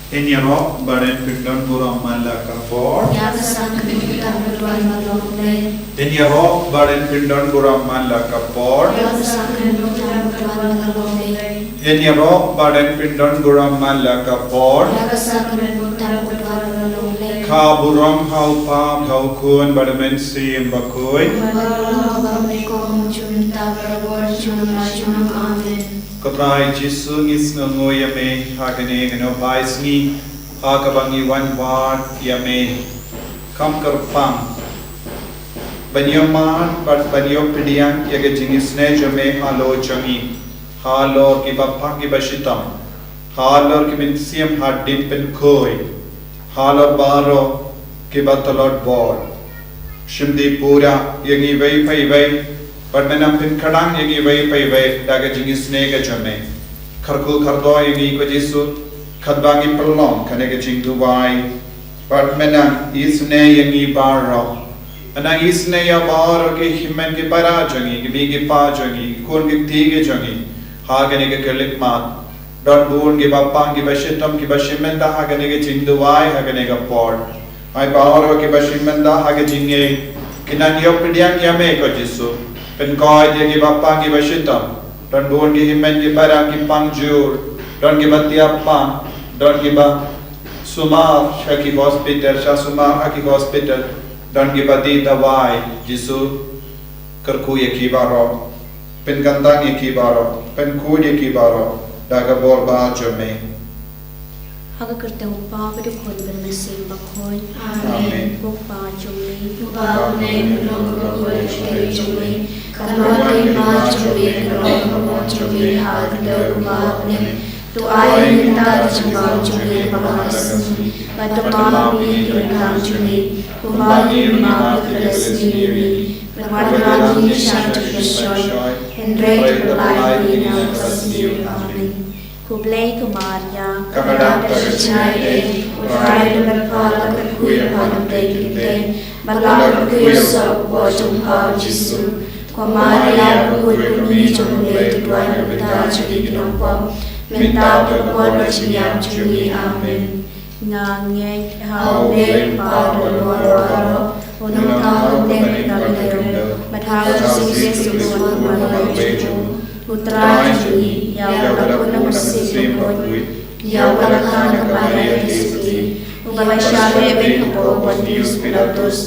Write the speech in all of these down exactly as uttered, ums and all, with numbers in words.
Ngin ïaroh ba ngin pyndon burom man la ka por. Ïa ka sakramen u Tang Kordor Marwei. Ngin ïaroh ba ngin pyndon burom man la ka por. Ïa ka sakramen u Tang Kordor Marwei. Ngin ïaroh ba ngin pyndon burom man la ka por. Ïa ka sakramen u Tang Kordor Marwei. Ka burom ha u Kpa, ha u Khun bad ha u Mynsiem Bakhuid. Bad ha u Kpa, ha u Khun, ha u Mynsiem Bakhuid. Amen. Ko Trai Jisu, ngi sngewnguh ïa me ha kane ka nongpai sngi, ha kaba ngi wan wad ïa me. Kam kyrpang ban ïoh mad bad ban ïoh pdiang ïa ka jingisynei jong me halor jong ngi, halor kiba pang kiba shitom, halor ki mynsiem hadien pynkhuid, halor baroh kiba tlot bor. Shim dih pura ïa ngi iwei pa iwei, bad men nang pynkhlaiñ ïa ngi iwei pa iwei da ka jingisynei ka jong me. Kyrkhu kyrdoh ïa ngi ko Jisu, katba ngi pynlong kane ka jingduwai. Bad men nang isynei ïa ngi baroh. Men nang isynei ïa baroh ki hynmen ki para jong ngi, ki mei ki pa jong ngi, ki khun ki kti ki jong ngi, ha kane ka khyllipmat. Don bun kiba pang, kiba shitom, kiba shim bynta ha kane ka jingduwai ha kane ka por. Ai baroh kiba shim bynta ha ka jingngeit, kin nang ïoh pdiang ïa me ko Jisu. Pynkoit ïa kiba pang, kiba shitom. Don bun ki hynmen ki para ki pang jur. Don kiba tiap pang. Don kiba sumar sha ki hospital, sha sumar ha ki hospital. Don kiba dih dawai, Jisu. Kyrkhu ïa ki baroh. Pynkhamtam ïa ki baroh. Pynkhuid ïa ki baroh da ka bor ba jong me. Ha ka kyrteng u Kpa bad u Khun bad u Mynsiem Bakhuid. Amen. Amen. Ko Kpa jong ngi uba ha bneng, ka long ka burom jong me. Ka long ka hima jong me, ka long ka mon jong me ha ka kyrteng u Kpa ha bneng. To ai ïa ngi mynta ka jingbam jong ngi kaba mynta ka sngi. Bad to map ïa ngi ki ryngkang jong ngi, kumba ngi map ïa ki ba la sniew ïa ngi. Bad wat lam ïa ngi sha jingpynshoi, hynrei to pyllait ïa ngi na kaba sniew. Amen. Khublei ko Maria, kaba dap da ka jingaiei, U Trai u don bad pha, la kyrkhu ïa pha na pdeng ki kynthei, bad la kyrkhu ïa u soh u kpoh jong pha u Jisu. Ko Maria, ka khuid kmie jong U Blei, to duwai na ka bynta jong ngi ki nongpop, mynta bad ha ka por ka jingïap jong ngi. Amen. Nga ngeit ha U Blei u Kpa Bakhuid baroh, U Nongthaw ha bneng bad ha ka khyndew, bad ha U Jisu Khrist u Khun ba la ïoh jong U. U Trai jong ngi, ïa uba la pun na ka mynsiem bakhuid, ïa uba la kha na ka Maria ka theisotti, uba la shah leh beiñ hapoh u Pontius Pilatus,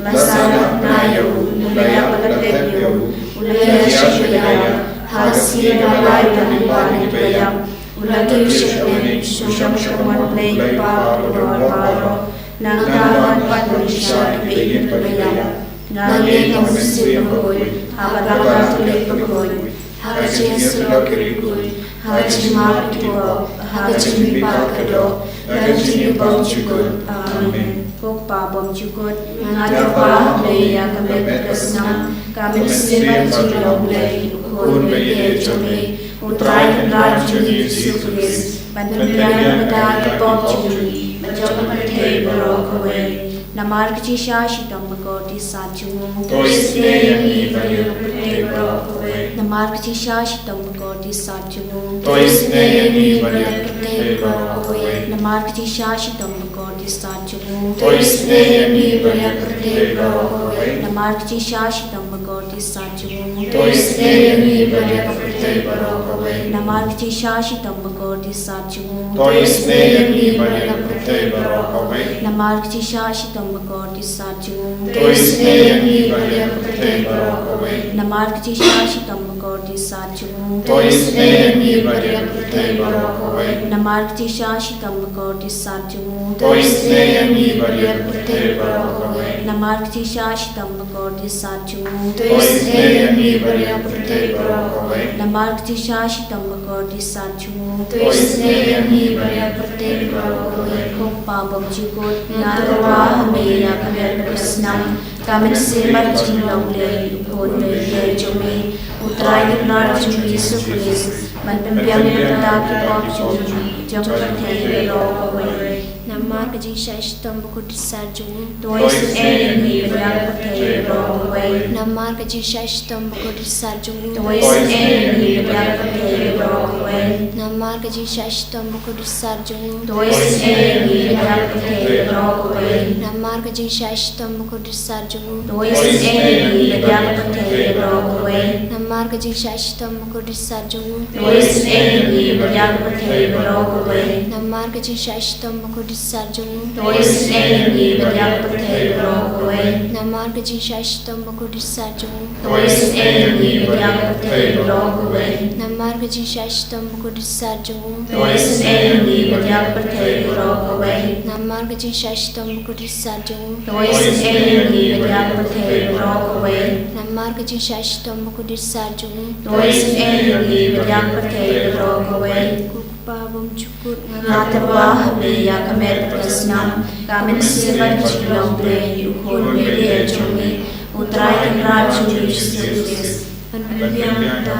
la sah na bnai ïa u, u la ïap bad la tep ïa u, u la ïaishah ïa ka ïap, ha ka sngi kaba lai u la leit pat na kiba ïap, u la kiew sha kmie, u shong sha ka mon U Blei u Kpa Bakhuid baroh, nangta un wan pat ban leit sha kiba ïeit bad kiba ïap. Nga ngeit ha U Mynsiem Bakhuid, ha ka Balang Katholik bakhuid, ha ka jingïasyllok ki riewkhuid, ha ka jingmap ki pop, ha ka jingmihpat ka doh, ha ka jingim bymjukut. Amen. Ko Kpa bymjukut, nga tip ba ha me ïa ka met ka snam, ka mynsiem bad ka jinglong U Blei, U Khun ba ïeit jong me, U Trai Kynrad jong ngi U Jisu Khrist, ban pynbiang ïa ka bynta ki pop jong ngi bad jong ka pyrthei baroh kawei. Namar ka jingshisha shitom bakordit sat jong u. To isynei ïa ngi bad ïa ka pyrthei baroh kawei. Namar ka jingshisha shitom bakordit sat jong u. To isynei ïa ngi bad ïa ka pyrthei baroh kawei. Namar ka jingshisha shitom bakordit sat jong u. To isynei ïa ngi bad ïa ka pyrthei baroh kawei. Namar ka jingshisha shitom bakordit sat jong u. To isynei ïa ngi bad ïa ka pyrthei baroh kawei. Namar ka jingshisha shitom bakordit sat jong u. To isynei ïa ngi bad ïa ka pyrthei baroh kawei. Namar ka jingshisha shitom bakordit sat jong u. To isynei ïa ngi bad ïa ka pyrthei baroh kawei. Namar ka jingshisha shitom bakordit sat jong u. To isynei ïa ngi bad ïa ka pyrthei baroh kawei. Namar ka jingshisha shitom bakordit sat jong u. To isynei ïa ngi bad ïa ka pyrthei baroh kawei. Namar ka jingshisha shitom bakordit sat jong u. To isynei ïa ngi bad ïa ka pyrthei baroh kawei. Namar ka jingshisha shitom bakordit sat jong u. To isynei ïa ngi bad ïa ka pyrthei baroh kawei. Ko Kpa bymjukut, nga tyrwa ha me ïa ka met bad ka snam, ka mynsiem bad ka jinglong U Blei, U Khun ba ïeit jong me, U Trai Kynrad jong ngi U Jisu Khrist, ban pynbiang ïa ka bynta ki pop jong ngi, jong ka pyrthei baroh kawei. Namar ka jingshisha shitom bakordit sat jong u. To isynei ïa ngi bad ïa ka pyrthei baroh kawei. Namar ka jingshah shitom bakordit sar jong u. To isynei ïa ngi bad ïa ka pyrthei baroh kawei. Namar ka jingshah shitom bakordit sar jong u. To isynei ïa ngi bad ïa ka pyrthei baroh kawei. Namar ka jingshah shitom bakordit sar jong u. To isynei ïa ngi bad ïa ka pyrthei baroh kawei. Namar ka jingshah shitom bakordit sar jong u. To isynei ïa ngi bad ïa ka pyrthei baroh kawei. Namar ka jingshah shitom bakordit sar jong u. To isynei ïa ngi bad ïa ka pyrthei baroh kawei. Namar ka jingshah shitom bakordit sar jong u. To isynei ïa ngi bad ïa ka pyrthei baroh kawei. Namar ka jingshah shitom bakordit sar jong u. To isynei ïa ngi bad ïa ka pyrthei baroh kawei. Namar ka jingshah shitom bakordit sar jong u. To isynei ïa ngi bad ïa ka pyrthei baroh kawei. Namar ka jingshah shitom bakordit sar jong u. To isynei ïa ngi bad ïa ka pyrthei baroh kawei. Ko Kpa bymjukut, nga tyrwa ha me ïa ka met bad ka snam, ka mynsiem bad ka jinglong Blei, u Khun babha jong me, U Trai Kynrad jong ngi Jisu Khrist, ban pynbiang ïa ka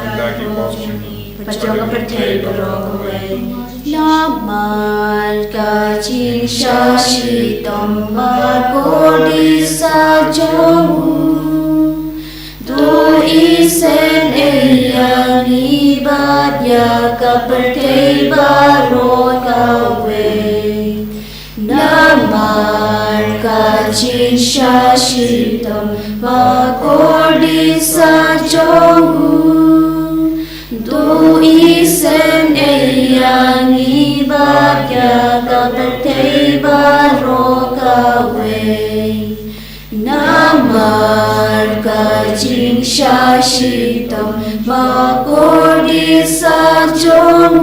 pop jong ngi bad jong ka pyrthei baroh kawei. Namar ka jingshah shitom bakordit sar jong u. To isynei ïa ngi bad ïa ka pyrthei baroh kawei. Namar ka jingshah shitom bakordit sar jong u. To isynei ïa ngi bad ïa ka pyrthei baroh kawei. Namar ka jingshah shitom bakordit sar jong u.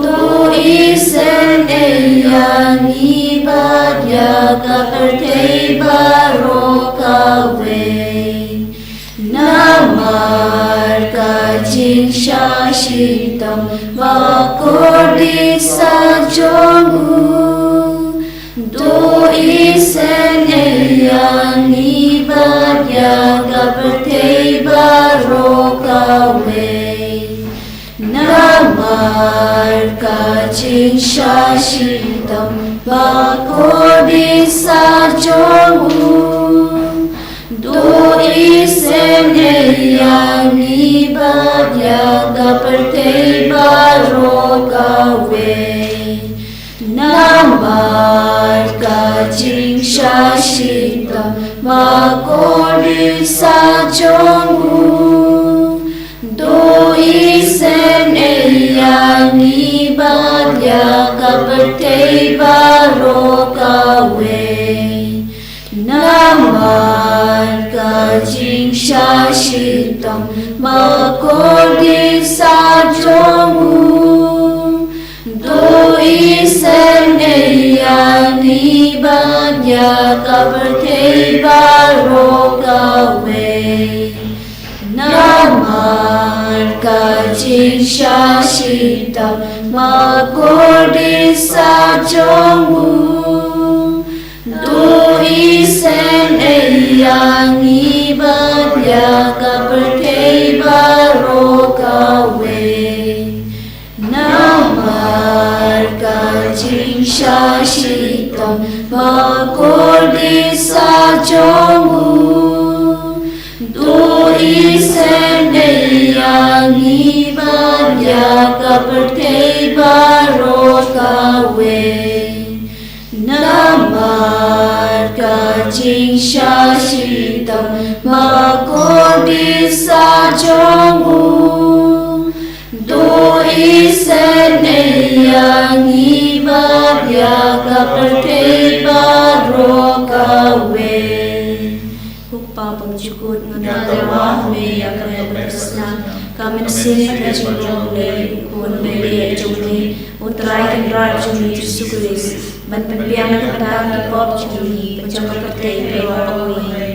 To isynei ïa ngi bad ïa ka pyrthei baroh kawei. Namar ka jingshah shitom bakordit sar jong u. To isynei ïa ngi bad ïa ka pyrthei baroh kawei. Namar ka jingshah shitom bakordit sar jong u. To isynei ïa ngi bad ïa ka pyrthei baroh kawei. Namar ka jingshah shitom bakordit sar jong u. To isynei ïa ngi bad ïa ka pyrthei baroh kawei. Namar ka jingshah shitom bakordit sar jong u. To isynei ïa ngi bad ïa ka pyrthei baroh kawei. Namar ka jingshah shitom bakordit sar jong u. To isynei ïa ngi bad ïa ka pyrthei baroh kawei. Namar ka jingshah shitom bakordit sar jong u. To isynei ïa ngi bad ïa ka pyrthei baroh kawei. Namar ka jingshah shitom bakordit sar jong u. To isynei ïa ngi bad ïa ka pyrthei baroh kawei. Ko Kpa bymjukut, nga tyrwa ha me ïa ka met bad ka snam, ka mynsiem bad ka jinglong Blei, U Khun babha jong me, U Trai Kynrad jong ngi Jisu Khrist, ban pynbiang ïa ka pop jong ngi bad jong ka pyrthei baroh kawei.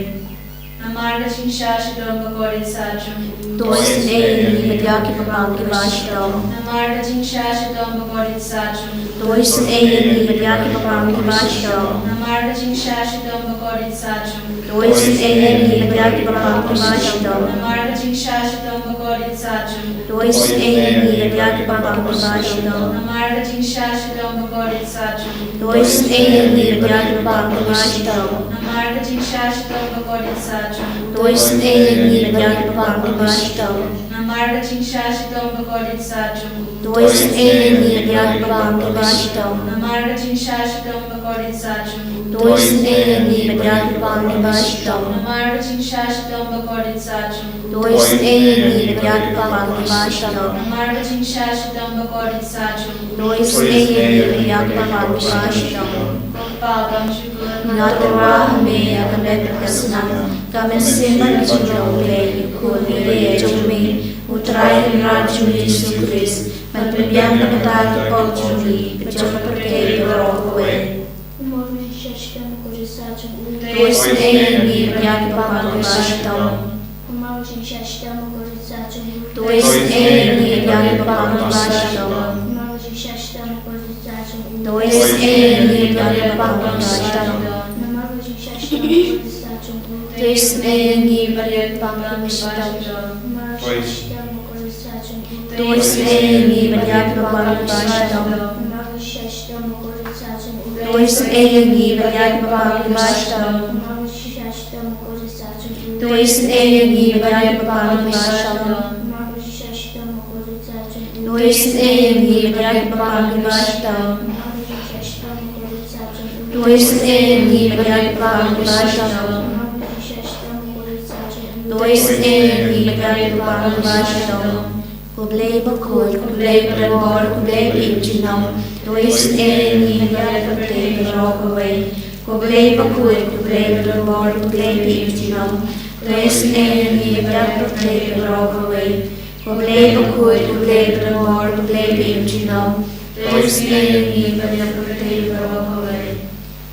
Namar ka jingshah shitom bakordit sar jong u. To isynei ïa ngi bad ïa kiba pang kiba shitom. Namar ka jingshah shitom bakordit sah jong u. To isynei ïa ngi bad ïa kiba pang kiba shitom. Namar ka jingshah shitom bakordit sah jong u. To isynei ïa ngi bad ïa kiba pang kiba shitom. Namar ka jingshah shitom bakordit sah jong u. To isynei ïa ngi bad ïa kiba pang kiba shitom. Namar ka jingshah shitom bakordit sah jong u. To isynei ïa ngi bad ïa kiba pang kiba shitom. Namar ka jingshah shitom bakordit sah jong u. To isynei ïa ngi bad ïa kiba pang kiba shitom. Namar ka jingshah shitom bakordit sah jong u. To isynei ïa ngi bad ïa kiba pang kiba shitom. Namar ka jingshah shitom bakordit sah jong u. To isynei ïa ngi bad ïa kiba pang kiba shitom. Namar ka jingshah shitom bakordit sah jong u. To isynei ïa ngi bad ïa kiba pang kiba shitom. Namar ka jingshah shitom bakordit sah jong u. To isynei ïa ngi bad ïa kiba pang kiba shitom. Ko Pa ba long jong u. Nga tyrwa ha me ïa ka met bad ka snam, ka mynsiem bad ka jinglong U Blei U Khun U Blei jong me, U Trai Kynrad jong ngi Jisu Khrist, ban pynbiang na ka bynta ka pop jong ngi bad jong ka pyrthei baroh kawei. Namar ka jingshah shitom bakordit sah jong u. To isynei ïa ngi bad ïa kiba pang kiba shitom. Namar ka jingshah shitom bakordit sah jong u. To isynei ïa ngi bad ïa kiba pang kiba shitom. Namar ka jingshah shitom bakordit sah jong u. To isynei ïa ngi bad ïa kiba pang kiba shitom. Namar ka jingshah shitom bakordit sah jong u. To isynei ïa ngi bad ïa kiba pang kiba shitom. Namar ka jingshah shitom bakordit sah jong u. To isynei ïa ngi bad ïa kiba pang kiba shitom. Namar ka jingshah shitom bakordit sah jong u. To isynei ïa ngi bad ïa kiba pang kiba shitom. Namar ka jingshah shitom bakordit sah jong u. To isynei ïa ngi bad ïa kiba pang kiba shitom. Namar ka jingshah shitom bakordit sah jong u. To isynei ïa ngi bad ïa kiba pang kiba shitom. Namar ka jingshah shitom bakordit sah jong u. To isynei ïa ngi bad ïa kiba pang kiba shitom. Namar ka jingshah shitom bakordit sah jong u. To isynei ïa ngi bad ïa kiba pang kiba shitom. Ko Blei bakhuid, ko Blei badonbor, ko Blei ba im junom. To isynei ïa ngi bad ïa ka pyrthei baroh kawei. Ko Blei bakhuid, ko Blei badonbor, ko Blei ba im junom. To isynei ïa ngi bad ïa ka pyrthei baroh kawei. Ko Blei bakhuid, ko Blei badonbor, ko Blei ba im junom. To isynei ïa ngi bad ïa ka pyrthei baroh kawei.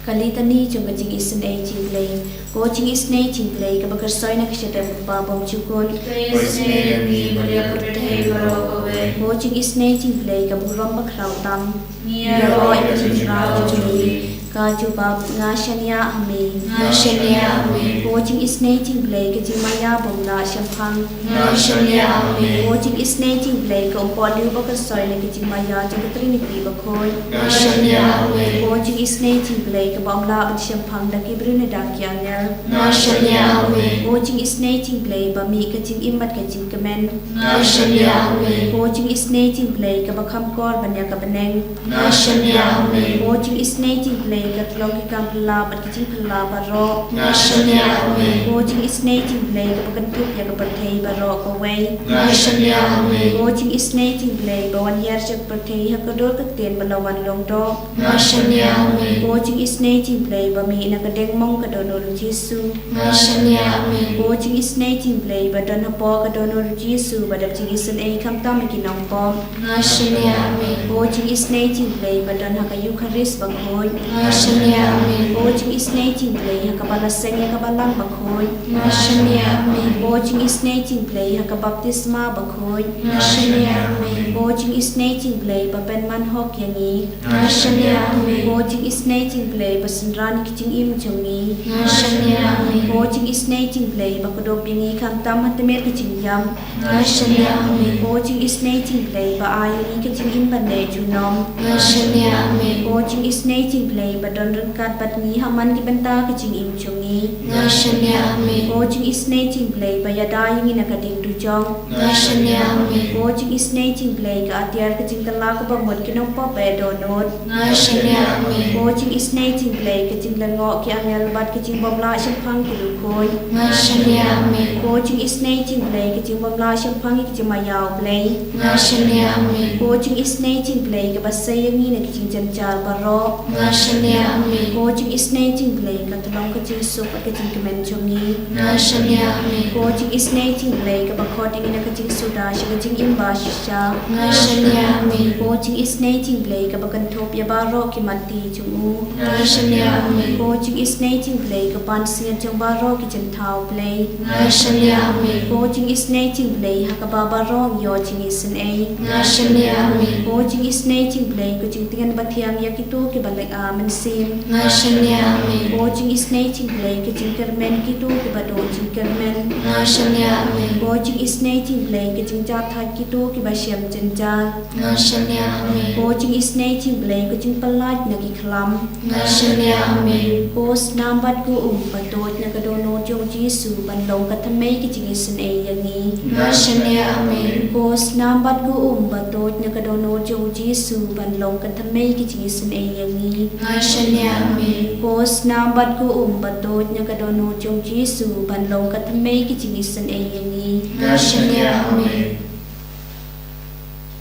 Ka Litani jong ka jingisynei jong U Blei. Ko jingisynei jong U Blei kaba kyrshoi na ka shadem U Kpa bymjukut. To isynei ïa ngi bad ïa ka pyrthei baroh kawei. Ko jingisynei jong U Blei ka burom bakhraw tam. Ngi ïaroh ïa ka jingkhraw jong ngi. Ka jubab: Nga shaniah ha me. Nga shaniah ha me. Ko jingisynei jong U Blei ka jingmaïa bym lah shemphang. Nga shaniah ha me. Ko jingisynei jong U Blei ka umpohliew ba kyrshoi na ka jingmaïa jong ka Trinity bakhuid. Nga shaniah ha me. Ko jingisynei jong U Blei kaba ym lah ban shemphang da ki briew ne da ki angel. Nga shaniah ha me. Ko jingisynei jong U Blei ba mih ka jingim bad ka jingkmen. Nga shaniah ha me. Ko jingisynei jong U Blei kaba kham kor ban ïa ka bneng. Nga shaniah ha me. Ko jingisynei jong U Blei ka tyllong ki kam phylla bad ki jingphylla baroh. Nga shaniah ha me. Ko jingisynei jong U Blei kaba kynthup ïa ka pyrthei baroh kawei. Nga shaniah ha me. Ko jingisynei jong U Blei ba wan hiar sha ka pyrthei ha ka dur ka ktien ba la wan long doh. Nga shaniah ha me. Ko jingisynei jong U Blei ba mih na ka dengmong ka dohnud U Jisu. Nga shaniah ha me. Ko jingisynei jong U Blei ba don hapoh ka dohnud U Jisu ba dap jingisynei khamtam ïa ki nongpop. Nga shaniah ha me. Ko jingisynei jong U Blei ba don ha ka Eukharist bakhuid. Nga shaniah ha me. Ko jingisynei jong U Blei ha kaba la seng ïa ka Balang bakhuid. Nga shaniah ha me. Ko jingisynei jong U Blei ha ka baptisma bakhuid. Nga shaniah ha me. Ko jingisynei jong U Blei ba pynman hok ïa ngi. Nga shaniah ha me. Ko jingisynei jong U Blei ba synran ïa ki jingim jong ngi. Nga shaniah ha me. Ko jingisynei jong U Blei ba kdup ïa ngi khamtam ha tmier ka jingïap. Nga shaniah ha me. Ko jingisynei jong U Blei ba ai ïa ngi ka jingim ban leh junom. Nga shaniah ha me. Ko jingisynei jong U Blei ba don ryngkat bad ngi ha man ki bynta ka jingim jong ngi. Nga shaniah ha me. Ko jingisynei jong U Blei ba ïada ïa ngi na ka ding dujok. Nga shaniah ha me. Ko jingisynei jong U Blei ka atiar ka jingkylla kaba mut ki nongpop ba dohnud. Nga shaniah ha me. Ko jingisynei jong U Blei ka jinglyngngoh ki angel bad ka jingbymlah shemphang ki riewkhuid. Nga shaniah ha me. Ko jingisynei jong U Blei ka jingbymlah shemphang ïa ka jingmaïa U Blei. Nga shaniah ha me. Ko jingisynei jong U Blei kaba sei ïa ngi na ki jingjynjar baroh. Nga shaniah Amen. Ko jingisynei jong U Blei, ka tyllong ka jingsuk bad ka jingkmen jong ngi. Nga shaniah, amen. Ko jingisynei jong U Blei, kaba khot ïa ngi na ka jingsuda sha ka jingim bashisha. Nga shaniah, amen. Ko jingisynei jong U Blei, kaba kynthup ïa baroh ki matti jong u. Nga shaniah, amen. Ko jingisynei jong U Blei, ka pansngiat jong baroh ki jingthaw Blei. Nga shaniah, amen. Ko jingisynei jong U Blei, ha kaba baroh ngi ïoh jingisynei. Nga shaniah, amen. Ko jingisynei jong U Blei, ko jingtngen bathiang ïa kito kiba leh a mynsiem. Nga shaniah, amen. Ko jingisynei jong U Blei, ka jingkyrmen kito kiba duh jingkyrmen. Nga shaniah, amen. Ko jingisynei jong U Blei, ka jingjahthait kito kiba shem jynjar. Nga shaniah, amen. Ko jingisynei jong U Blei, ka jingpyllait na ki khlam. Nga shaniah, amen. Ko snam bad ko um ba tuid na ka dohnud jong U Jisu ban long ka thymmei ka jingisynei ïa ngi. Nga shaniah, amen. Ko snam bad ko um ba tuid na ka dohnud jong U Jisu ban long ka thymmei ka jingisynei ïa ngi. Nga shaniah, amen. Ko snam bad ko um ba tuid na ka dohnud jong U Jisu ban long ka thymmei ka jingisynei ïa ngi. Nga shaniah, amen.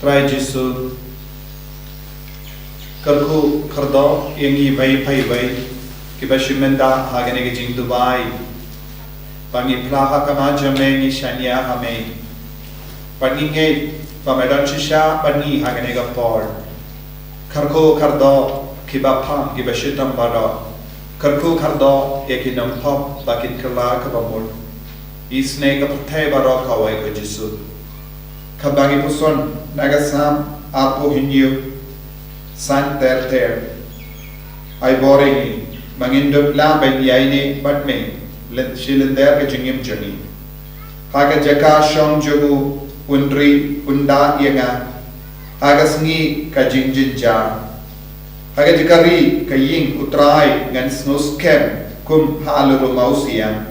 Trai Jisu, kyrkhu kyrdoh ïa ngi iwei pa iwei kiba shim bynta ha kane ka jingduwai, ba ngi phla ha khmat jong me, ngi shaniah ha me. Bad ngi ngeit ba me don shisha bad ngi ha kane ka por. Kyrkhu kyrdoh kiba phang, kiba shitom baroh. Kyrkhu kyrdoh ïa ki nongpop ba kin kylla kaba mut. Isynei ka pyrthei baroh kawei, ko Jisu. Kaba ngi puson na ka Salm arphew hynñiew, san ter ter. Ai bor ïa ngi ba ngin dup lah ban ïaineh bad me lyn, shi lynter ka jingim jong ngi. Ha ka jaka shong jong u, un ri, un da ïa nga ha ka sngi ka jingjynjar. Ha ka jaka ri ka ïing U Trai ngan sngewskhem kum halor u mawsiang.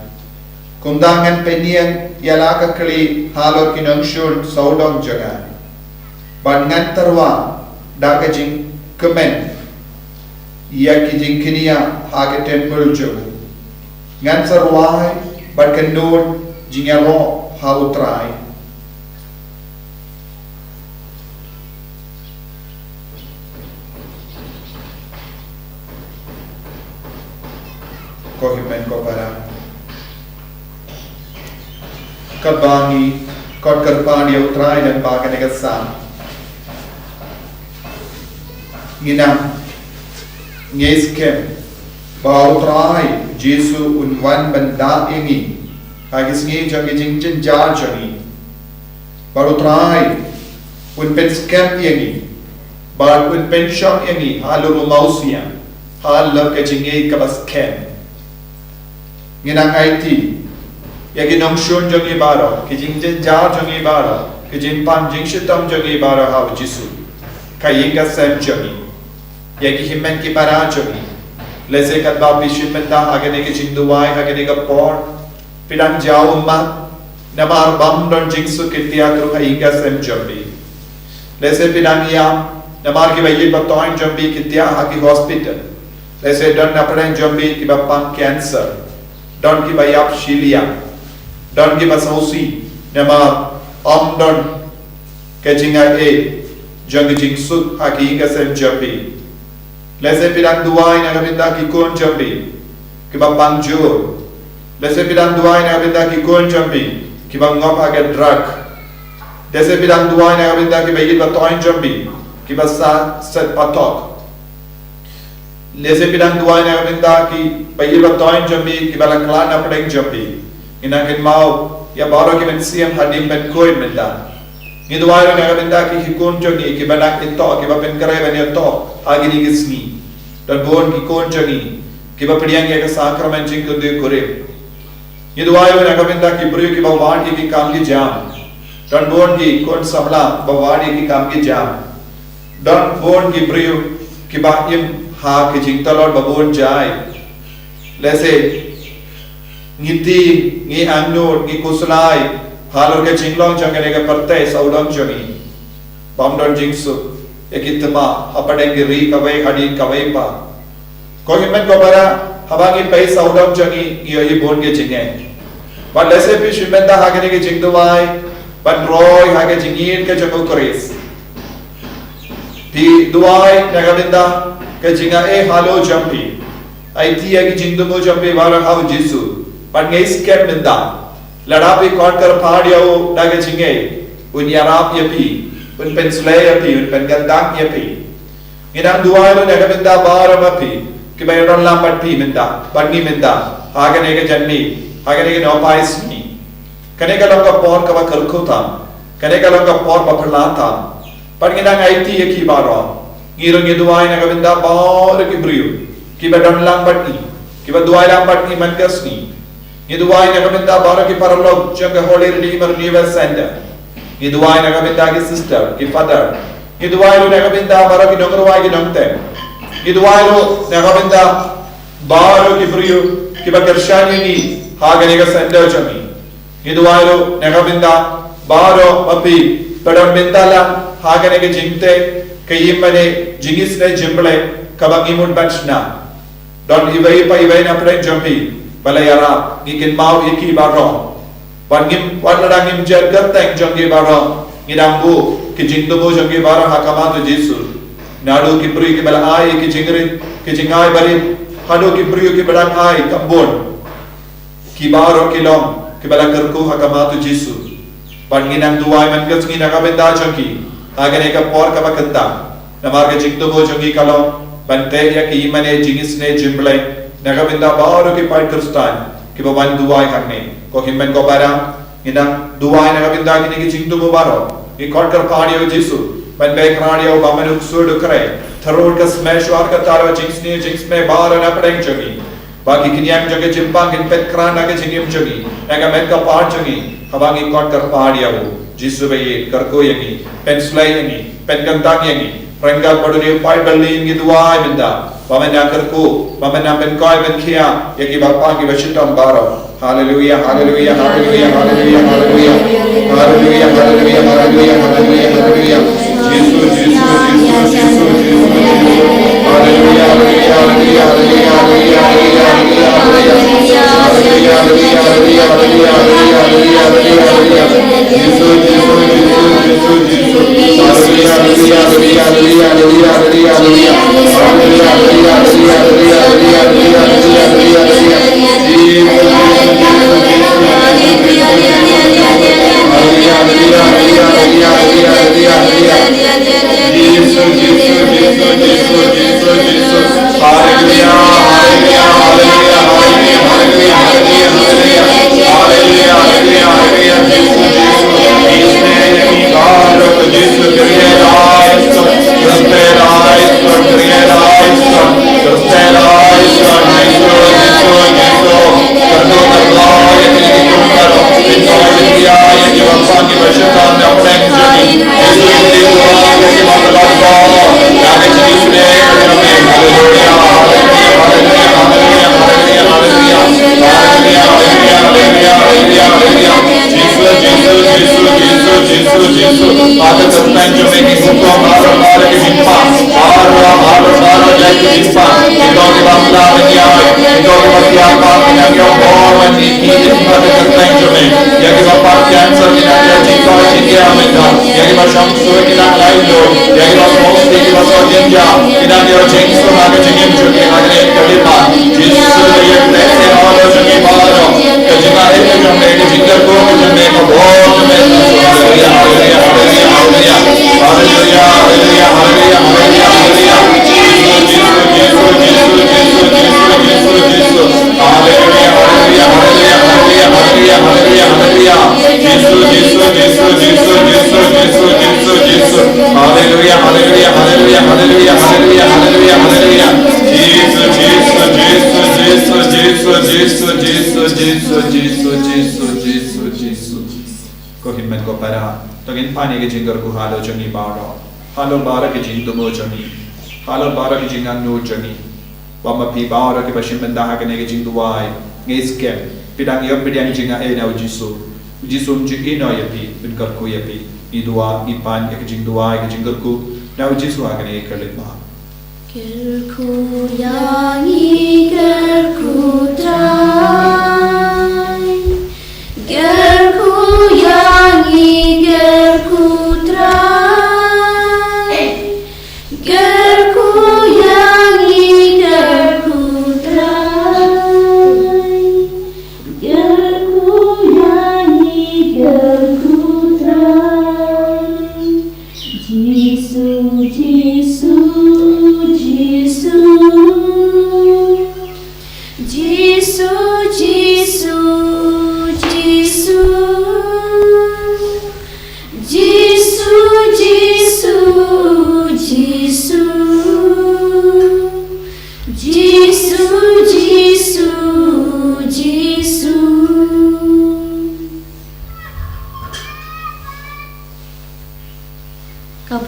Kumta ngan pynïeng ïa la ka kli halor ki nongshun sawdong jong nga. Bad ngan tyrwa da ka jingkmen ïa ki jingkñia ha ka templ jong u. Ngan sa rwai bad kynnoh jingïaroh ha U Trai. Ko hynmen ko para, katba ngi kot kyrpad ïa U Trai lyngba kane ka Salm, ngi nang, ngi skhem ba U Trai Jisu un wan ban da ïa ngi ha ki sngi jong ki jingjynjar jong ngi. Bad U Trai un pynskhem ïa ngi, bad un pynshong ïa ngi halor u mawsiang halor ka jingngeit kaba skhem. Ngi nang aiti ïa ki nongshun jong ngi baroh, ki jingjynjar jong ngi baroh, ki jingpang jingshitom jong ngi baroh ha U Jisu, ka ïing ka sem jong ngi, ïa ki hynmen ki para jong ngi. Lehse katba phi shim bynta ha kane ka jingduwai ha kane ka por, phi dang jaw ummat namar bym don jingsuk ki tiak ruh ha ïing ka sem jong phi. Lehse phi dang ïam namar kiba ïeit ba toiñ jong phi ki tiak ha ki hospital. Lehse don na pdeng jong phi kiba pang cancer, don kiba ïap shiliang, don kiba sngewsih namar ym don ka jingai ei jong ka jingsuk ha ki ïing ka sem jong phi. Lehse phi dang duwai na ka bynta ki khun jong phi kiba pang jur. Lehse phi dang duwai na ka bynta ki khun jong phi kiba ngop ha ka drug. Lehse phi dang duwai na ka bynta kiba ïeit ba toiñ jong phi kiba sah set patok. Lehse phi dang duwai na ka bynta kiba ïeit ba toiñ jong phi kiba la khlad na pdeng jong phi. Ngi nang kynmaw ïa baroh ki mynsiem hadien ban khuid mynta. Ngi duwai ruh na ka bynta ki khun jong ngi kiba nang ïatoh, kiba pynkhreh ban ïatoh ha kine ki sngi. Don bun ki khun jong ngi kiba pdiang ïa ka sakramen jingkynduh kurim. Ngi duwai ruh na ka bynta ki briew kiba wad ïa ki kam ki jam. Don bun ki khun samla ba wad ïa ki kam ki jam. Don bun ki briew kiba im ha ki jingtlot ba bun jai. Lehse ngi tieng, ngi angnud, ngi khuslai halor ka jinglong jong kane ka pyrthei sawdong jong ngi. Bym don jingsuk ïa ki thma hapdeng ki ri kawei hadien kawei pat. Ko hynmen ko para, haba ngi pei sawdong jong ngi, ngi ïohi bun ki jingeh. Bad lehse phi shim bynta ha kane ka jingduwai ban roi ha ka jingïeit ka jong U Khrist. Phi duwai na ka bynta ka jingaiei halor jong phi. Aiti ïa ki jingthmu jong phi baroh ha u Jisu. Bad ngi skhem mynta, lada phi khot kyrpad ïa u da ka jingaiei, un ïarap ïa phi, un pynsleh ïa phi, un pynkyntang ïa phi. Ngi dang duwai ruh na ka bynta baroh ma phi kiba ïadon lang bad phi mynta, bad ngi mynta, ha kane ka janmiet, ha kane ka nohphai sngi. Kane ka long ka por kaba kyrkhu tam. Kane ka long ka por ba phylla tam. Bad ngi dang aiti ïa ki baroh. Ngi ruh ngi duwai na ka bynta baroh ki briew kiba don lang bad ngi, kiba duwai lang bad ngi man ka sngi. Ngi duwai na ka bynta baroh ki paralok jong ka Holy Redeemer Renewal Center. Ngi duwai na ka bynta ki sister, ki father. Ngi duwai ruh na ka bynta baroh ki nongrwai, ki nongtem. Ngi duwai ruh na ka bynta baroh ki briew kiba kyrshan ïa ngi ha kane ka center jong ngi. Ngi duwai ruh na ka bynta baroh ma phi ba don bynta lang ha kane ka jingteh, ka ïing mane, jingisynei jingblei kaba ngi mut ban shna. Don iwei pa iwei na pdeng jong phi ba la ïarap, ngi kynmaw ïa ki baroh. Wat ngim, wat lada ngim jer kyrteng jong ki baroh, ngi dang buh ki jingthmu jong ki baroh ha khmat u Jisu. Naduh ki briew kiba la ai ki jingrit, ki jingai barit, haduh ki briew kiba dang ai kam bun. Ki baroh ki long kiba la kyrkhu ha khmat u Jisu. Bad ngi nang duwai man ka sngi na ka bynta jong ki ha kane ka por kaba kyntang. Namar ka jingthmu jong ngi ka long ban teh ïa ki ïing mane, jingisynei jingblei na ka bynta baroh ki paid Khristan kiba wan duwai hangne. Ko hynmen ko para, ngi nang duwai na ka bynta kine ki jingthmu baroh. Ngi khot kyrpad ïa u Jisu ban pynkylla ïa u bymman u ksuid u khrei. Tharud ka symbai shuwa ka taro, jingsniew jingsmai baroh na pdeng jong ngi. Ba ki khñiang jong ka jingpang kin peit khraw na ka jingim jong ngi, na ka met ka phad jong ngi, haba ngi khot kyrpad ïa u. Jisu ba ïeit, kyrkhu ïa ngi, pynsleh ïa ngi, pynkyntang ïa ngi. Ryngkat bad une u paid ba lih ngi duwai mynta ba men nang kyrkhu, ba men nang pynkoit pynkhia ïa ki balang, ki bashitom baroh. Haleluia, haleluia, haleluia, haleluia, haleluia. Haleluia, haleluia, haleluia, haleluia, haleluia. Jisu, Jisu, Jisu, Jisu, Jisu, Jisu. Haleluia, haleluia, haleluia, haleluia, haleluia, haleluia, haleluia. Haleluia, haleluia, haleluia, haleluia, haleluia, haleluia, haleluia. Jisu, Jisu, Jisu, Jisu, Jisu. Haleluia, haleluia, haleluia, haleluia, haleluia, haleluia. Haleluia, haleluia, haleluia, haleluia, haleluia, haleluia, haleluia. Jisu, Jisu, Jisu, Jisu, Jisu, Jisu. Haleluia, haleluia, haleluia, haleluia, haleluia, haleluia. Jisu, Jisu, Jisu, Jisu, Jisu, Jisu. Haleluia, haleluia, haleluia, haleluia, haleluia, haleluia, haleluia. Haleluia, haleluia, haleluia, Jisu, Jisu. Jisu, Jisu, Kyrie eleison. Kyrie eleison, Kyrie eleison. Kyrie eleison, Jisu, Jisu, Jisu. Kyrkhu kyrpad ïa kine ki khun baroh. Pynkoit pynkhia ïa ki balang, ki bashitom na pdeng jong ngi. Jisu, Jisu, Jisu, Jisu. Haleluia, haleluia, haleluia, haleluia, haleluia, haleluia. Haleluia, haleluia, haleluia, haleluia, haleluia. Jisu, Jisu, Jisu, Jisu, Jisu, Jisu. Ba ka kyrteng jong me ki hukum baroh, baroh ki jingpang. Baroh, baroh, baroh ïa ki jingpang. Kito kiba pla ban ïaid, kito kiba kiar pang, kin ïoh bor ban ïaid, ïa ki ba ka kyrteng jong me. Ïa kiba pang cancer, kin ïoh jingkoit jingkhiah mynta. Ïa kiba shong suit, kin ïoh lait lum. Ïa kiba sngewsih, kiba sngewjynjar, kin ïoh jingsuk ha ka jingim jong ki ha kane ka khlieh. Jisu, ïa ka kyrteng jong me baroh. Ka jingaiei ka jong me, ka jingkyrkhu ka jong me, ka bor jong me. Haleluia, haleluia, haleluia, haleluia. Haleluia, haleluia, haleluia, haleluia, haleluia. Jisu, Jisu, Jisu, Jisu. Haleluia, haleluia, haleluia, haleluia, haleluia, haleluia, haleluia. Jisu, Jisu, Jisu, Jisu, Jisu, Jisu, Jisu, Jisu. Haleluia, haleluia, haleluia, haleluia, haleluia, haleluia, haleluia. Jisu, Jisu, Jisu, Jisu, Jisu, Jisu, Jisu, Jisu, Jisu, Jisu, Jisu, Jisu. Ko hynmen ko para, to ngin pan ïa ka jingkyrkhu halor jong ngi baroh, halor baroh ki jingthmu jong ngi, halor baroh ki jingangnud jong ngi. Ba ma phi baroh kiba shim bynta ha kane ka jingduwai, ngi skhem phi dang ïoh pdiang jingaiei na u Jisu. U Jisu um ju ïehnoh ïa phi, un kyrkhu ïa phi. Ngi duwai, ngi pan ïa ka jingduwai, ka jingkyrkhu na u Jisu ha kane ka khlieh. Kyrkhu ïa ngi, kyrkhu Trai. Kyrkhu ïa ngi, kyrkhu Trai. Kyrkhu ïa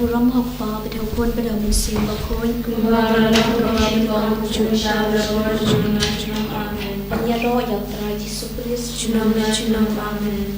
Burom ha u Kpa bad ha u Khun bad ha u Mynsiem Bakhuid. Kumba la long, kumba la long, junom la junom. Amen. Ïaroh ïa u Trai Jisu Khrist junom la junom. Amen.